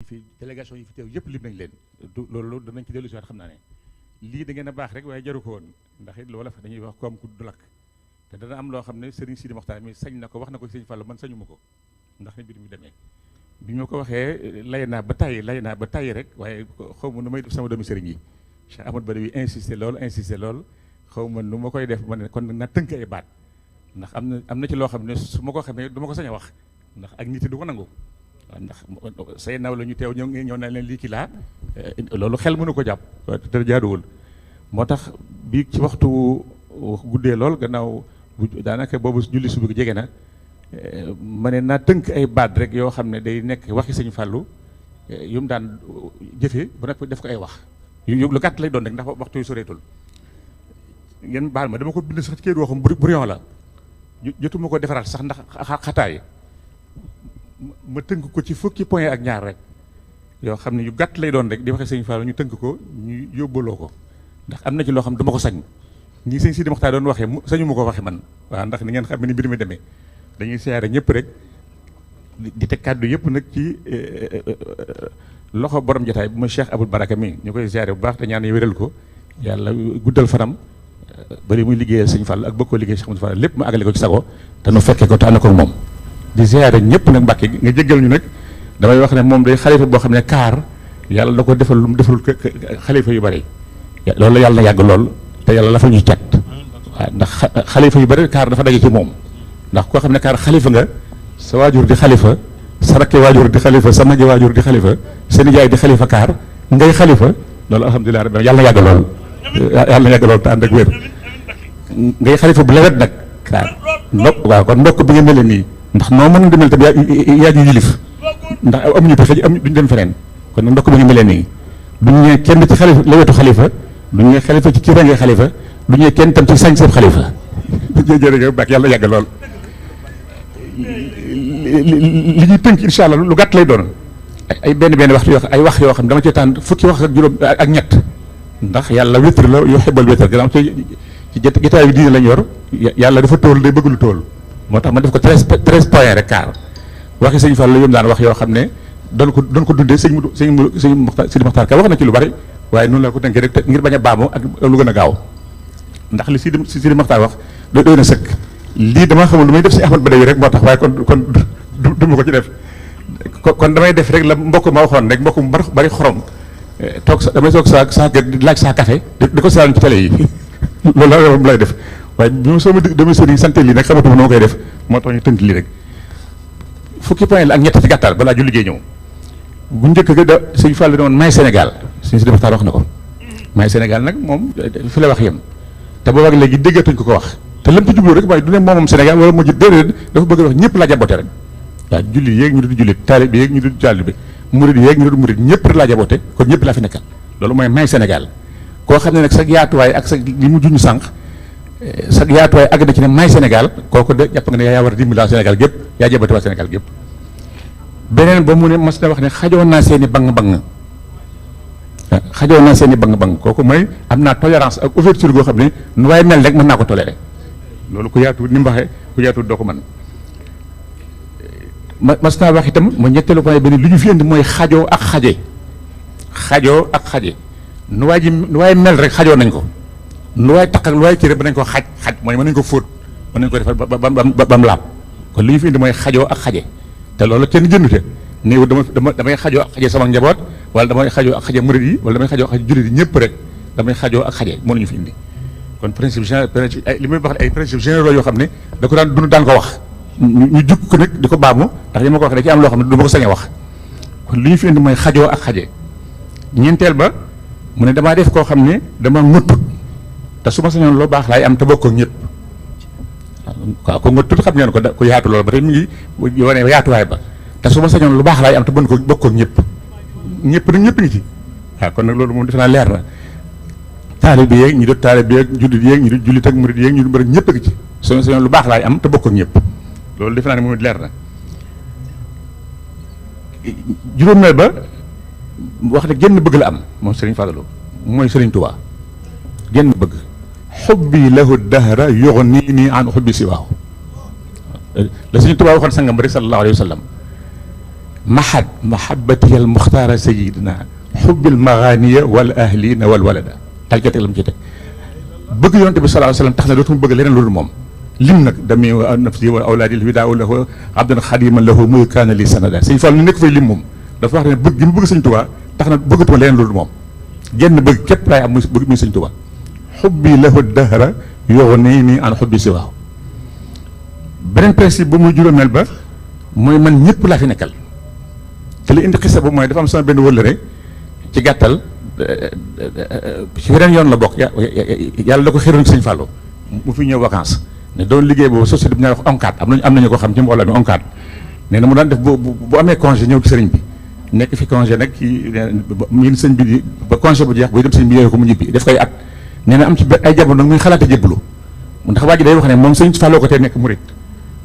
fi délégation yi fi teew yëpp lim nañ leen loolu danañ ci dellu si waat xam naa ne lii da ngeen a baax rek waaye jaru ko woon ndax it loola fa dañuy wax ko am ku du lakk te dana am loo xam ne Serigne Sidi Mokhtar mi sañ na ko wax na ko Serigne Fallou man sañu ma ko ndax ne mbir mi demee bi ñu ko waxee lay naa ba tàyyi rek waaye xaw ma nu may def sama doomi Serigne yi Cheikh Ahmad Badawi insisté lool xaw ma nu ma koy def ma ne kon na tënk ay baat ndax am na ci loo xam ne su ma ko xamee du ma ko sañ a wax ndax ak nit du ko nangu waaw ndax say naw la ñu teew ñëw na leen lii ki laa loolu xel mënu ko jàpp te jaaduwul moo tax bii ci waxtu guddee lool gannaaw daanaka boobu julli subi jege na ma ne naa tënk ay baat rek yoo xam ne day nekk waxi Sëñ Fallou yu mu daan jëfe ba nag def ko ay wax yu lu gàtt lay doon rek ndax waxtu yu soreetul ngeen baal ma dama ko bind sax ci kayit woo xam brouillon la jotuma ko defaraat sax ndax xataay ma tënk ko ci fukki point ak ñaar rek yoo xam ne yu gàtt lay doon rek di waxe Sëñ Fallou ñu tënk ko ñu yóbbaloo ko ndax am na ci loo xam ne dama ko sañ ñii Sëñ Sidi Mokhtar doon waxee sañu ma ko waxe man waaw ndax ni ngeen xam ne mbir mi demee dañuy siyaare ñëpp rek di teg kàddu yëpp nag ci loxo borom jotaay bu ma Cheikh Aboul Baraka mi ñu koy siyaare bu baax te ñaan wéral ko yàlla guddal fanam bari muy liggéeyal Sëñ Fallou ak bëgg koo liggéey Cheikh Moussa Fall lépp mu àggale ko ci sago te nu fekkee ko te ànd ko moom di siyaare ñëpp nag Mbàkke nga jéggal ñu nag damay wax ne moom day xalifa boo xam ne kaar yàlla da ko defal lu mu defal xalifa yu bari loolu yàlla na yàgg lool te yàlla la fa ñuy cat waaw ndax xalifa yu bari kaar dafa daje ci moom ndax koo xam ne kaar xalifa nga sa waajur di xalifa sa rakke waajur di xalifa sa magi waajur di xalifa sa nijaay di xalifa kaar ngay xalifa loolu alhamdulilah rabbi yàlla na yàgg lool yàlla na yàgg lool te ànd ak wér ngay xalifa bu lewet nag kaar ndokk waaw kon ndokk bi nga mel nii ndax noo mën a demel tam yaa ñu yilif ndax amuñu pexe duñ dem feneen kon nag ndokk bi nga mel nii duñ ñee kenn ci xalifa lewetu xalifa duñ ñee xalifa ci kiirangee xalifa duñ ñee kenn tam ci sañ seeb xalifa jërëjëf baax yàlla yàgg lool li ñuy tënk incha allah lu gàtt lay doon ay benn waxtu yoo ay wax yoo xam dama ci tànn fukki wax ak juróom ak ñett ndax yàlla wétr la yoo xebal wétr gannaaw ci jotaay bi diine lañ yor yàlla dafa tóol day bëgg lu tóol moo tax ma def ko 13 points rek kaar waxi Sëñ Fallou yom daan wax yoo xam ne doon ko dundee sëñ Mokhtar Ka wax na ci lu bari waaye noonu la ko tënkee rek ngir bañ a baamu ak lu gën a gaaw ndax li Sidi Mokhtar wax doy na sëkk lii dama xamul lu may def si Ahmad Badawi rek moo tax waaye kon du ma ko ci def kon damay def rek la mbokk ma waxoon rek mbokk mu bari xorom damay toog saa di laaj saa café di ko seetaan ci télé yi loolu la moom lay def waaye bi ma soo ma demee sëriñ santé lii nag xamatuma noo koy def moo tax ñu tënk lii rek fukki point la ak ñett ci gàttal balaa ju liggéey ñëw bu njëkk ga da Sëñ Fallou ne woon may Sénégal Sëñ Sidi Mokhtar wax na ko may Sénégal nag moom fi la wax yem te boobaag léegi déggatuñ ko wax te lam ci jublu rek waaye du ne moomam Sénégal wala moo ji déedéet dafa bëgg wax ñëpp la jaboote rek waaw julli yéeg ñu du jullit taalib bi yéeg ñu du taalib bi murid yéeg ñu du murid ñëpp rek laa jaboote kon ñëpp laa fi nekkal loolu mooy may Sénégal koo xam ne nag sa yaatuwaay ak sa li mu juñu sànq sa yaatuwaay àgg na ci ne may Sénégal kooku de jàpp nga ne yaa war a dimbali Sénégal gépp yaa jaboote waa Sénégal gépp beneen ba mu ne mas na wax ne xajoon naa seen i bang-bang xajoon naa seen i bang-bang kooku mooy am naa tolérance ak ouverture goo xam ne nu waaye mel rek mën naa ko toléré loolu ku yaatu ni mu waxee ku yaatu doo ko mën mas naa wax itam mu ñetteelu point bi ne lu ñu fi indi mooy xajoo ak xaje nu waay mel rek xajoo nañ ko nu waay takk ak lu waay kii rek ba nañ ko xaj mooy mën nañ ko fóot mën nañ ko defar ba mu laab kon li ñu fi indi mooy xajoo ak xaje te loolu kenn jëndute néew damay xajoo ak xaje sama njaboot wala damay xajoo ak xaje murid yi wala damay xajoo ak xaje jullit yi ñëpp rek damay xajoo ak xaje moo ñu fi indi kon principe li muy wax ay principe généraux yoo xam ne da ko daan ko wax ñu jukk ko nag di ko baamu ndax li ma ko wax da ci am loo xam ne du ma ko sañ a wax kon li ñu fi indi mooy xajoo ak xaje ñeenteel ba mu ne damaa def koo xam ne dama ngëttut te su ma sañoon loo baax laay am te bokk ak ñëpp waaw ko ngëttut xam ngeen ko yaatu loolu ba tey mi ngi wane yaatuwaay ba te su ma sañoon lu baax laay am te bën ko bokk ak ñëpp nag ñëpp ngi ci waaw kon nag loolu moom defe naa leer na taalib bi yeeg ñu dut taalib bi yeeg jullit yeeg ñu dut jullit ak murid yeeg ñu dut murid ñëpp a ngi ci su ma sañoon lu baax laay am te bokk ak ñëpp loolu defe naa ne moom leer na juróomeel ba wax ne génn bëgg la am moom Serigne Fallou mooy Serigne Touba génn bëgg xubbi lahu dahra yughni an xubbi siwaahu la Serigne Touba waxoon sangam bari sallallahu alayhi wa sallam mahad mahabbati al muxtaara sayidina xubbil maganiya wal ahlina wal walada talkate la mu ci teg bëgg yonte bi sallallahu alayhi wasallam tax na dootuma bëgg leneen loolu moom lim nag dami wa nafsi wa awlaadi widaa lahu abdan xadiman lahu muy kaana li sanada sëñ Fall ni nekk fay lim moom dafa wax ne bëgg gi mu bëgg sëñ Tuubaa tax na bëggatuma leneen loolu moom genn bëgg képp laay am muy sëñ Tuubaa xubbi lahu dahra yughni an xubbi siwaahu beneen principe ba muy juróomeel ba mooy man ñëpp laa fi nekkal te li indi xisa ba mooy dafa am sama benn wëllëre ci gàttal ci weneen yoon la bokk yàlla da ko xiroon sëñ Fallou mu fi ñëw vacances ne doon liggéey boobu société bi ñuy wax ONCAD am nañu ko xam ci mbooloo mi ONCAD nee na mu daan def bu amee congé ñëw ci sëriñ bi nekk fi congé nag mu sëñ bi di ba congé bu jeex buy dem sëñ bi yooyu ko mu ñibbi def koy at nee na am ci ay jamono nag muy xalaate jébbalu ndax waa ji day wax ne moom sëñ Fallou ko tey nekk murit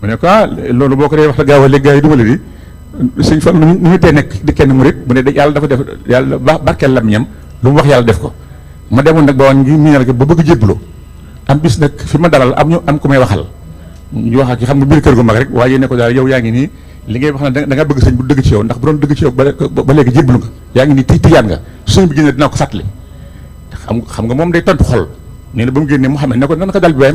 mu ne ko loolu boo ko dee wax la gaaw a léegi gars yi dumale di sëñ Fallou nu muy tee nekk di kenn murit mu ne yàlla dafa def yàlla barkeel lam ñam lu mu wax yàlla def ko ma demoon nag ba woon ngi miinal ko ba bëgg jébbalu am bis nag fi ma dalal am ku may waxal ñu wax ak xam nga biir kër gu mag rek waaye ne ko daal yow yaa ngi nii li ngay wax ne da nga bëgg sëñ bu dëgg ci yow ndax bu doon dëgg ci yow ba léegi jébbalu nga yaa ngi nii tiyaan nga sëñ bi génne dinaa ko fàttali xam nga moom day tontu xol nee na ba mu génnee Mouhamed ne ko nan ko dal bi waaye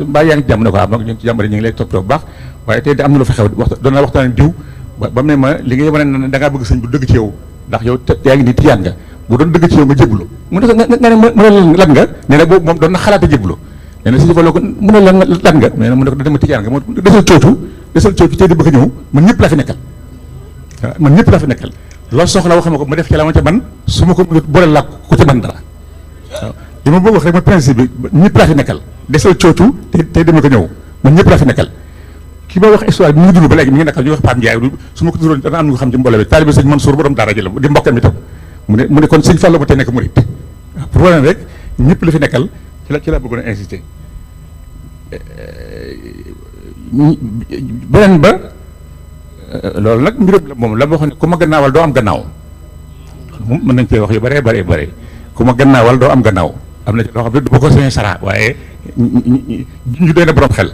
mbaa yaa ngi ci jàmm ne ko am ñu ngi ci jàmm rek ñu ngi lay toppatoo bu baax waaye tey de am na lu fa xew doon naa waxtaan diw ba mu ne ma li ngay wane ne da ngaa bëgg sëñ bu dëgg ci yow ndax yow yaa ngi nii tiyaan nga bu doon dëgg ci yow nga jébbalu mu ne ko nga ne mu ne lan nga nee na boobu moom doon na xalaata jébbalu nee na sëñ Fallou ko mu ne lan nga nee na mu ne ko dama tiyaan nga moo desal coocu tey di bëgg a ñëw man ñëpp laa fi nekkal waaw man ñëpp laa fi nekkal loolu soxla wax ma ko ma def ci la ma ca man su ma ko boole laa ko ca man dara waaw li ma bëgg wax rek ma principe bi ñëpp laa fi nekkal desal coocu tey dama ko ñëw man ñëpp laa fi nekkal ki ma wax histoire bi mu ngi dund ba léegi mi ngi nekkal ñu wax Pape Ndiaye su ma ko turoon dana am ñu ko xam ci mbooloo bi taalibe sëñ Mansour borom daara jëlam di mbokkam itam mu ne kon sëñ Fallou ba tey nekk murit waaw pour wane rek ñëpp la fi nekkal ci la bëggoon a insister beneen ba loolu nag mbiram la moom la ma wax ne ku ma gannaawal doo am gannaaw moom mën nañ cee wax yu bëree bare ku ma gannaawal doo am gannaaw am na ci loo xam ne du ma ko sañee sara waaye ñu doy na borom xel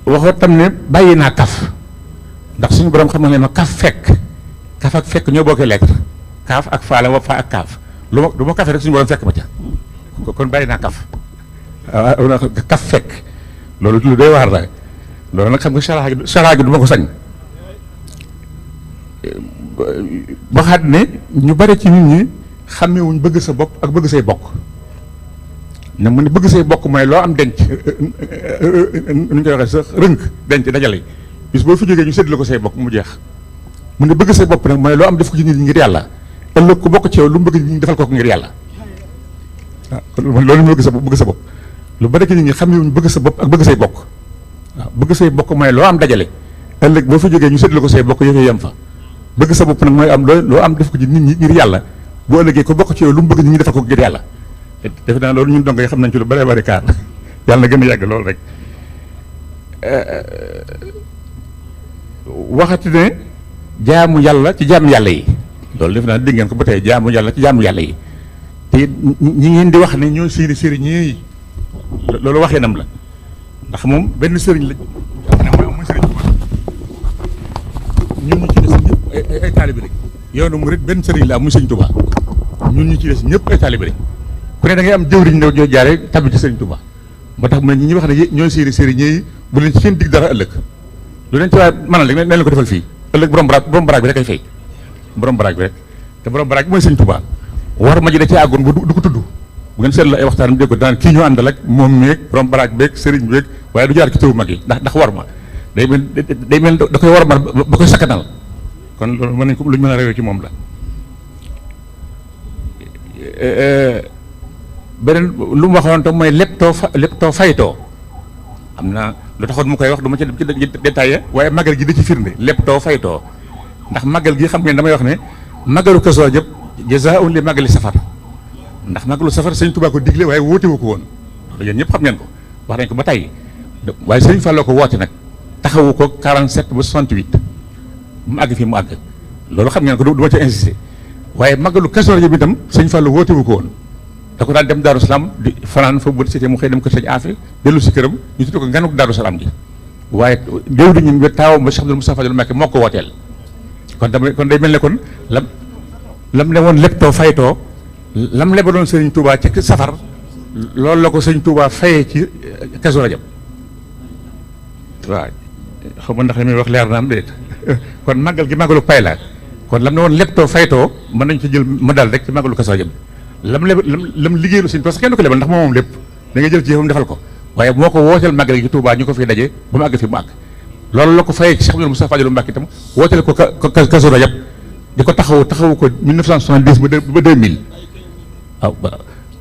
waxoo tam ne bàyyi naa kaf ndax suñu borom xam ne ma kaf ak fekk ñoo bokkee lettre kaaf ak faala wa fa ak kaaf lu ma du ma kafe rek suñu borom fekk ma ca kon bàyyi naa kaf waaw kaf fekk loolu lu doy waar la loolu nag xam nga saraa gi du ma ko sañ waxaat ne ñu bari ci nit ñi xàmmewuñ bëgg sa bopp ak bëgg say bokk na mu ne bëgg say bokk mooy loo am denc nu ñu koy waxee sa rënk denc dajale bis boo fi jógee ñu séddale ko say bokk mu jeex mu ne bëgg say bopp nag mooy loo am def ko ci nit ñi ngir yàlla ëllëg ku bokk ci yow lu mu bëgg nit ñi defal ko ngir yàlla waaw loolu mu bëgg sa bopp lu bari ci nit ñi xàmmewuñ bëgg sa bopp ak bëgg say bokk waaw bëgg say bokk mooy loo am dajale ëllëg boo fi jógee ñu séddale ko say bokk yëf yem fa bëgg sa bopp nag mooy am loo am def ko ci nit ñi ngir yàlla boo ëllëgee ko bokk ci yow lu mu bëgg nit ñi defal ko ngir yàlla defe naa loolu ñun dongo yi xam nañ ci lu bëree bëri kaar yàlla na gën a yàgg loolu rek waxati ne jaamu yàlla ci jaamu yàlla yi loolu defe naa dégg ngeen ko ba tey jaamu yàlla ci jaamu yàlla yi te ñi ngeen di wax ne ñoo sëriñ yi loolu waxee nam la ndax moom benn sëriñ la mooy sëriñ ñun ñu ci des ñëpp ay taalibe lañ yoonu murit benn sëriñ la muy sëriñ Tuubaa ñun ñu ci des ñëpp ay taalibe lañ ku ne da ngay am jëwriñ ne joo jaare tabbi ci sëriñ Tuubaa ba tax mu ne ñi wax ne ñooy sëriñ yi bu leen ci seen dig dara ëllëg lu leen ci waaye mënal rek ne leen ko defal fii ëllëg borom baraag bi rek ay fay borom baraag bi rek te borom baraag bi mooy sëriñ Tuubaa war ma ji da ci àggoon du ko tudd bu ngeen seetlu ay waxtaan dégg ko daan kii ñu àndal ak moom meeg borom baraag beeg sëriñ beeg waaye du jaar ci tëwu mag yi ndax war ma day mel da koy war ma ba koy sakkanal kon loolu mën nañ ko lu ñu mën a réew ci moom la beneen lu mu waxoon tam mooy lépp too faytoo am na lu taxoon mu koy wax du ma ci détaillé waaye magal gi da ci firnde lépp too faytoo ndax magal gi xam ngeen damay wax ne magalu Kazu Rajab jazaa'un li magali safar ndax magalu safar sëñ Tuubaa ko digle waaye woote wu ko woon yéen ñëpp xam ngeen ko wax nañ ko ba tey waaye sëñ Fallou ko woote nag taxawu ko 47 ba 68 mu àgg fii mu àgg loolu xam ngeen ko du ma ci insisté waaye magalu Kazu Rajab itam sëñ Fallou woote wu ko woon da ko daan dem Daaru Salaam di fanaan fa bu cité mu xëy dem ko sëñ Afe dellu si këram ñu tuddee ko nganuk Daaru Salaam gi waaye déw di ñun ba taawam ba Cheikh Abdoul Moustapha Fadilou Mbacké moo ko wooteel kon day mel ne kon lam ne woon lépp too faytoo lam lebaloon sëriñ Touba ci safar loolu la ko sëriñ Touba fayee ci Kazu Rajab waaw xaw ma ndax li muy wax leer na am déet kon màggal gi màggalu pay la kon lam ne woon lépp too faytoo mën nañu ci jël ma dal rek ci màggalu Kazu Rajab lam liggéeylu sëriñ parce que kenn du ko lebal ndax moom lépp da ngay jël ci yëfam defal ko waaye moo ko wooteel màggal gi ci Touba ñu ko fiy daje ba mu àgg fi mu àgg loolu la ko fayee ci Cheikh Abdoul Moustapha Fadilou Mbacké itam wooteel ko Kazu Rajab di ko taxawu ko 1970 ba 2000 waaw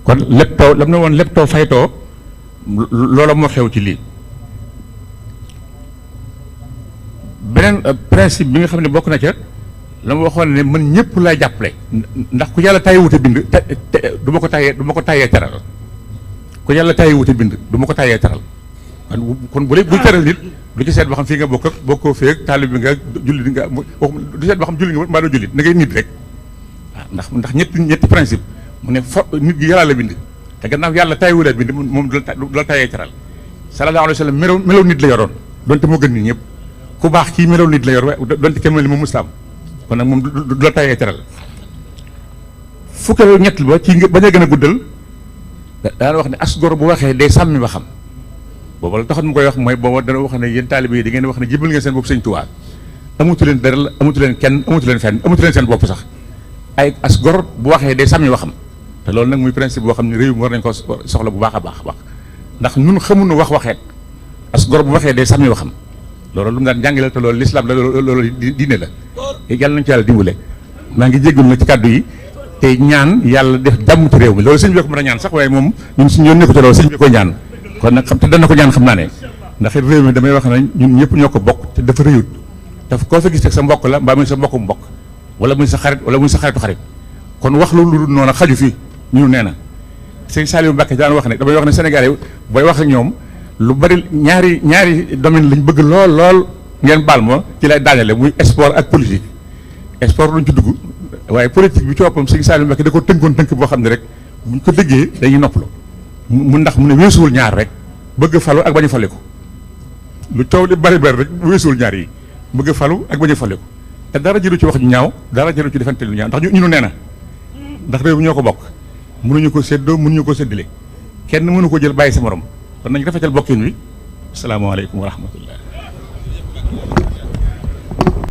kon lépp too lam ne woon lépp too faytoo loola moo xew ci lii beneen principe bi nga xam ne bokk na ca la ma waxoon ne man ñëpp laay jàppale ndax ku yàlla tàyyi wute bind du ma ko tàyyee teral ku yàlla tàyyi wute bind du ma ko tàyyee teral kon bu teral nit du ci seet boo xam fii nga bokk ak bokkoo fee ak taalib bi nga jullit nga du seet boo xam jullit nga mbaa doo jullit na ngay nit rek waaw ndax ñetti principe mu ne nit gi yàlla la bind te gannaaw yàlla tàyyiwu la bind moom du la tàyyee teral sallallahu alayhi wa sallam melaw nit la yoroon donte moo gën nit ñëpp ku baax kii melaw nit la yor waaye donte kenn mel ni moom muslaam kon nag moom du la tàyyee teral fukkeel ñett ba ci bañ a gën a guddal daana wax ne as gor bu waxee day sàmmi ba xam booba la taxoon mu koy wax mooy booba dana wax ne yéen taalibe yi da ngeen wax ne jébal ngeen seen bopp sëñ Tuubaa amutu leen dara amutu leen kenn amutu leen fenn amutu leen seen bopp sax ay as gor bu waxee day sàmmi waxam te loolu nag muy principe boo xam ne réew mi war nañ ko soxla bu baax a baax ndax ñun xamuñu waxeet as gor bu waxee day sàmmi waxam loolu lu mu daan jàngale te loolu lislaam la loolu diine la yàlla nañu ci yàlla dimbale maa ngi jéggul na ci kàddu yi te ñaan yàlla def jàmm ci réew mi loolu sëñ bi ko mën a ñaan sax waaye moom ñun suñu yoon nekku ci loolu sëñ bi ko ñaan kon nag xam te dana ko ñaan xam naa ne ndax réew mi damay wax ne ñun ñëpp ñoo ko bokk te dafa rëyut daf koo fa gis rek sa mbokk la mbaa muy sa mbokku mbokk wala muy sa xarit wala muy sa xaritu xarit kon wax lu dul noonu xaju fii ñu nee na sëñ Saliou Mbacké daan wax ne damay wax ne Sénégal yi booy wax ak ñoom lu bari ñaari domaine lañ bëgg lool ngeen baal ma ci lay daanele muy sport ak politique sport luñ ci dugg waaye politique bi ci boppam sëñ Saliou Mbacké da ko tënkoon tënk boo xam ne rek buñ ko déggee dañuy noppalu mu ndax mu ne weesuwul ñaar rek bëgg falu ak bañ a fale ko lu coow li bari rek weesuwul ñaar yi bëgg falu ak bañ a fale ko te dara jëlu ci wax ju ñaaw dara jëlu ci defante lu ñaaw ndax ñu nee na ndax réew mi ñoo ko bokk mënuñu ko séddoo mënuñu ko séddale kenn mënu ko jël bàyyi sa morom kon nañ rafetal bokkin wi asalaamaaleykum wa rahmatullah